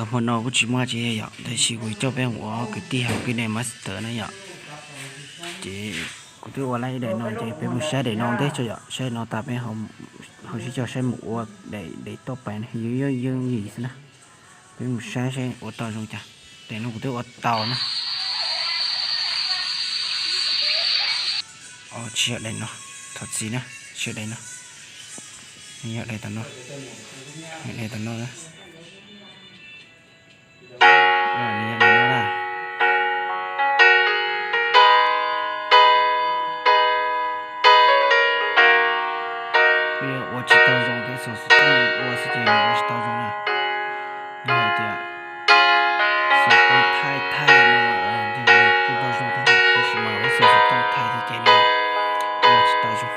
Hmo no kuj tsis muaj tsi yom, tab sis kuv coj peb mus ua kwv tij hauv Kinemaster na yom. Ces kuv twb ua lawm ib daim no ces peb mus saib daim no ntej tso yom, saib daim no tas peb ho sib coj saib mus ua daim toj pais na, yeej yooj yim xwb na. Peb mus saib saib ua tau zoo cas. Daim no kuv twb ua tau na. Tsis yog daim no, thov txim na, tsis yog daim no. Nws yog daim tom no, daim tom no na. Nws yog daim no na. Kuj yog ua tsis tau zoo thiab, xov xwm ua xwb ces nws ua tsis tau zoo na. Yog hais tias xov tooj thaij thaij no, kuj tau zoo thiab, tab sis mas lawv xov xov tooj thaij thiab ces nws ua tsis tau zoo.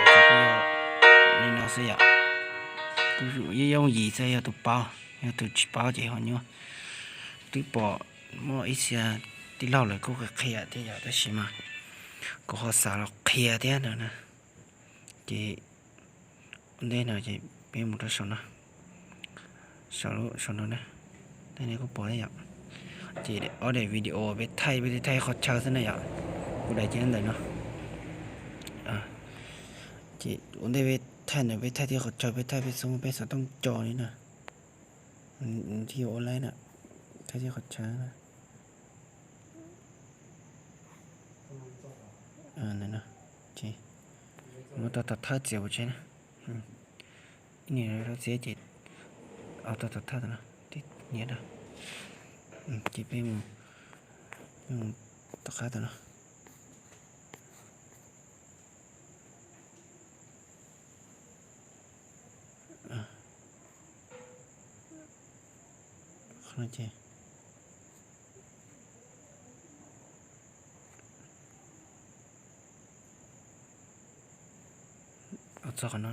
Ces kuj yog li no xwb yom. Kuj yeej yooj yim xwb, yog tus paub, yog tus tsis paub ces ho nyuaj. Twb pom muaj ib txhia tij laug lawv kuj qhia qhia thiab yom, tab sis mas kuv ho xav los qhia thiab no na. Ces ua ntej no ces peb mus rau saum no, saum no na, nej kuj pom thiab yom. Ces ob daim video peb thaij, peb thaij qhov chaw xwb na yom. Kuv daim ces ntawm no. Ces ua ntej peb thaij ntawd peb thaij tib qhov chaw, peb thaij peb xub peb xov tooj co li na. Thiaj ua laib na, thaij tib qhov chaw na. Ntawm no, ces muab tau tom thawj txiav pov tseg na. Ib niam rau txiav ces, au, tau tom thawj tom no, niam rau. Ces peb mus, peb mus tom qab tom no. Qhov no ces txog qhov no,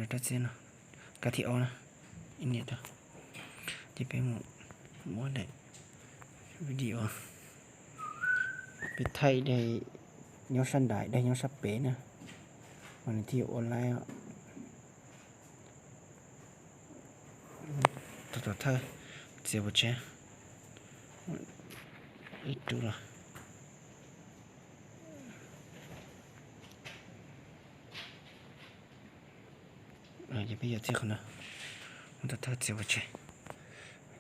rau txiav no, kab thib ob na, ib niam rau. Ces peb mus muab daim video, peb thaij daim nyob sab nraim, daim nyob sab pem na, mas nws thiaj yuav ua laib. Tau tom thawj txiav pov tseg ib rub los. Ces peb yuav txiav qhov no, muab tau thawj txiav pov tseg.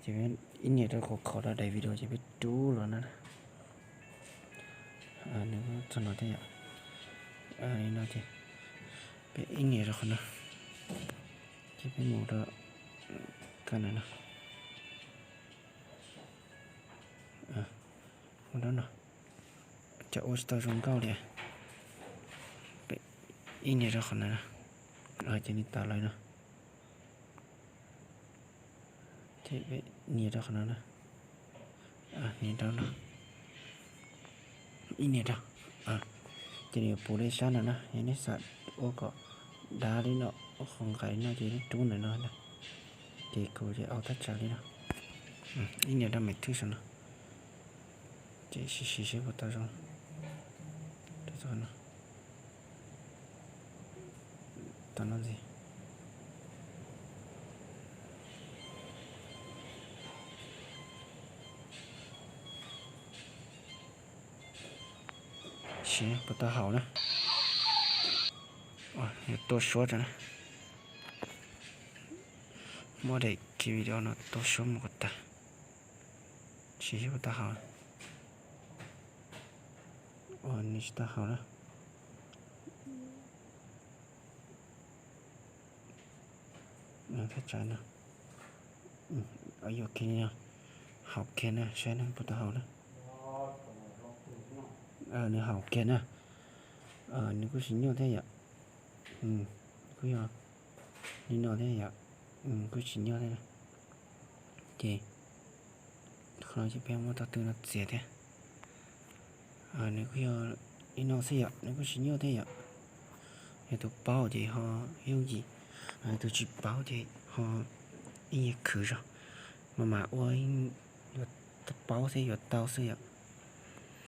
Ces ib niam rau qhov qhov rau daim video ces peb rub los na. Nws txog no thiab yom. Li no ces peb ib niam rau qhov no, ces peb mus rau kab no no. Ua rau no, cas ua tsis tau zoo nkauj li. Ib niam rau qhov no, ces nws tas lawm no. Ces nias rau qhov no na, nias rau no, ib nias rau. Ces nws yuav puv li sab no na, yog nej xav ua kom dav li no, ua qhov nqaim li no ces nej rub ntawm no na. Ces kuv ces au thaj tsam li no, ib nias rau mem thwj saum no. Ces sim sim seb puas tau zoo. Tau no ntxiv. Sim puas tau haum na. Yuav tua suab rau na. Muab daim video no tua suab mus kom tag. Sim seb puas tau haum. Nws tsis tau haum na. Thaj tsam no. Yuam kiag li no, haum kiag na, saib na puas tau haum na. Nws haum kiag na. Nws kuj tsis nyuaj thiab yom. Kuj yog li no thiab yom. Kuj tsis nyuaj thiab. Ces qhov no ces peb muab tau tw no txiav thiab. Nws kuj yog li no xwb yom, nws kuj tsis nyuaj thiab yom. Yog tus paub ces ho yooj yim, yog tus tsis paub ces ho ib nyuag khwv zog. Mas mas ua yuav paub xwb yuav tau xwb yom.